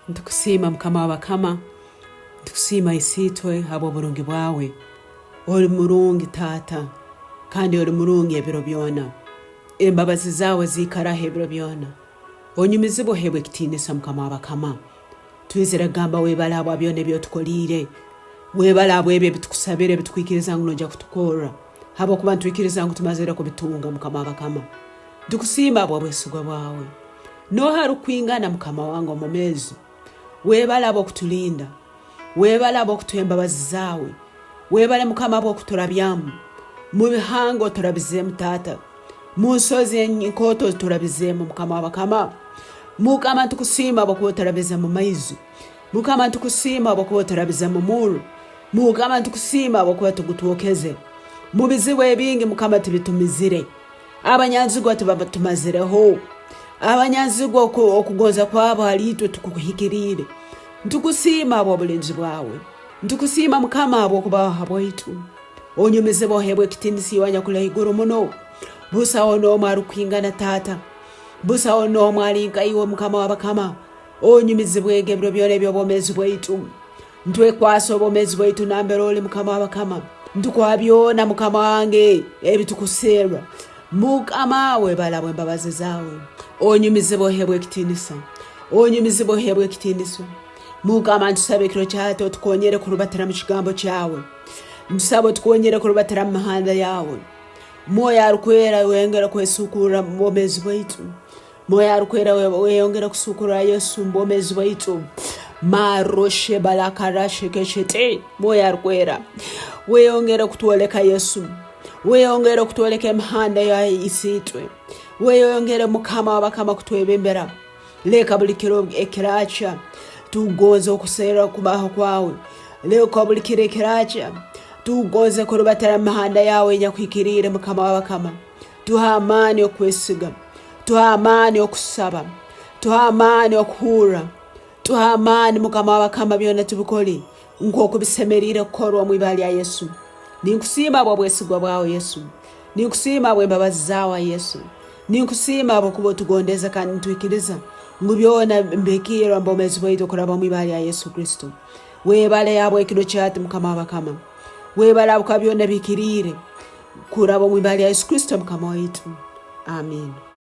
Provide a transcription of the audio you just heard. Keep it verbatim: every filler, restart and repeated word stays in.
Nitukusiima, Mukama w'abakama. Nitukusiima, Isiitwe, habw'oburungi bwawe. Oli murungi, Taata, kandi oli murungi ebiro byona. Embabazi zaawe ziikaraho ebiro byona. Onyumizibwe, oheebwe ekitiinisa, Mukama w'abakama. Twizire kugamba webale habwa byona ebi otukoliire. Webale habw'ebyo ebi tukusabire, ebi tukwikiriza ngu noija kutukorra. Habwokuba nitwikiriza ngu tumazire kubitunga, Mukama w'abakama. Nitukusiima habw'obwesigwa bwawe. Nooha arukukwingana, Mukama wange omwomeezi? Webale habw'okutulinda. Webale habw'okutuha embabazi zaawe. Webale, Mukama, habw'okuturabyamu. Mu bihanga oturabizeemu, Taata. Mu nsozi enkooto oturabizeemu, Mukama w'abakama. Mukama, nitukusiima habw'okuba oturabize mu maizi. Mukama, nitukusiima habw'okuba oturabize mu murro. Mukama, nitukusiima habw'okuba tugutwokeze. Mu bizibu ebingi, Mukama, tibitumizire. Abanyanzigwa tibatumazireho. Abanyanzigwa oku-, okugonza kwabo hali itwe tikukuhikiriire. Nitukusiima habw'obulinzi bwawe. Nitukusiima, Mukama, habw'okubaho habwaitu. Onyumizibwe, oheebwe ekitiinisa, iwe Anyakuli Haiguru Muno. Busaho n'omu arukukwingana, Taata. Busaho n'omu ali nka iwe, Mukama w'abakama. Onyumizibwege ebiro byona eby'obwomeezi bwaitu. Nitwekwasa obwomeezi bwaitu nambere oli, Mukama w'abakama. Nitukuha byona, Mukama wange, ebi tukuserra. Mukama, webale habw'embabazi zaawe. Onyumizibwe, oheebwe ekitiinisa. Onyumizibwe, oheebwe ekitiinisa. Mukama, ntusaba ekiro kya hati otukonyere kurubatira mu kigambo kyawe. Ntusaba otukonyere kurubatira mu mihanda yaawe. Mwoyo Arukwera, weyongere kwesuukurra mu bwomeezi bwaitu. Mwoyo Arukwera, we-, weyongere kusuukurra Yesu mu bwomeezi bwaitu. Maroshe balakarashe keshete. Mwoyo Arukwera, weyongere kutwoleka Yesu. Weyongere kutwoleka emihanda ya Isiitwe. Weyongere, Mukama w'abakama, kutwebembera. Leka buli kiro ekirakya tugonze okuserra kubaho kwawe. Leka buli kiro ekirakya tugonze kurubatira mu mihanda yaawe enyakuhikiriire, Mukama w'abakama. Tuha amaani okwesiga. Tuha amaani okusaba. Tuha amaani okuhurra. Tuha amaani, Mukama w'abakama, byona tubikole nk'oku bisemeriire kukorwa omu ibara lya Yesu. Ninkusiima habw'obwesigwa bwawe, Yesu. Ninkusiima habw'embabazi zaawe, Yesu. Ninkusiima habw'okuba otugondeze kandi nitwikiriza ngu byona mbihikirra omu bwomeezi bwaitu kuraba omu ibara lya Yesu Kristo. Webale habw'ekiro kya hati, Mukama w'abakama. Webale habwokuba byona bihikiriire kuraba omu ibara lya Yesu Kristo, Mukama waitu. Amiina.